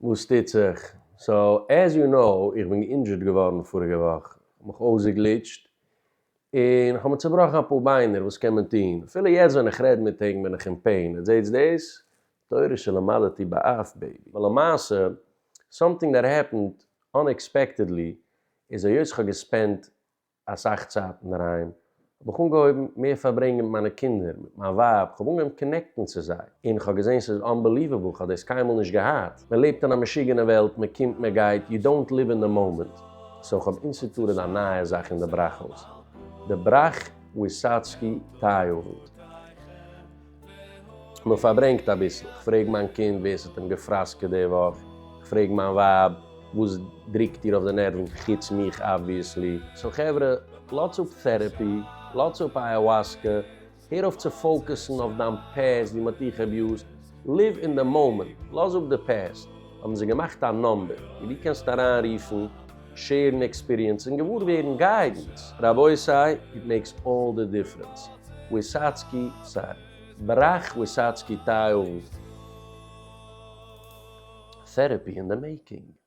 וואס טוט זיך? So as you know, איך בין גע injured געווארן פאריגע וואך, כ'האב מיך אויסגעגליטשט, און כ'האב מיר צובראכן אפאר ביינער, וואס קען מען טון? אפילו יעצט ווען איך רעד מיט ענק בין איך אין pain, עטס זעטס דאס? תורה שלמדתי באף baby. ווייל למעשה, something that happened unexpectedly, איז היות כ'האב גע spend ט אסאך צייט אינדערהיים, האב איך אנגעהויבן מער פארברענגען מיט מיינע קינדער, מיט מיין ווייב, כ'האב אנגעהויבן connect ן צו זיי, און כ'האב געזען ס'איז unbelievable, כ'האב דאס קיינמאל נישט געהאט, מען לעבט אין א משוגענע וועלט, מען קומט מען גייט, you don't live in the moment, so כ'האב instituted א נייע זאך אין די בראך הויז, די בראך וויסאצקי טיי אוונט. מען פארברענגט אביסל, כ'פרעג מיין קינד ווער ס'האט אים געפראסקעט די וואך, כ'פרעג מיין ווייב וואס דריקט איר אויף די נערוון חוץ מיך obviously. So חברה, לאזטס אפ therapy, לאזטס אפ ayahuasca, הער אויף צו focus ן אויף דיין past ווי מ'האט דיך abused, live in the moment, לאז אפ די past. האבן זיי געמאכט א number ווי דו קענסט אריינרופן, share ן experience און געוואר ווערן guidance. רבותי, it makes all the difference. וויסאצקי, sorry. בראך וויסאצקי טיי אוונט. Therapy in the making.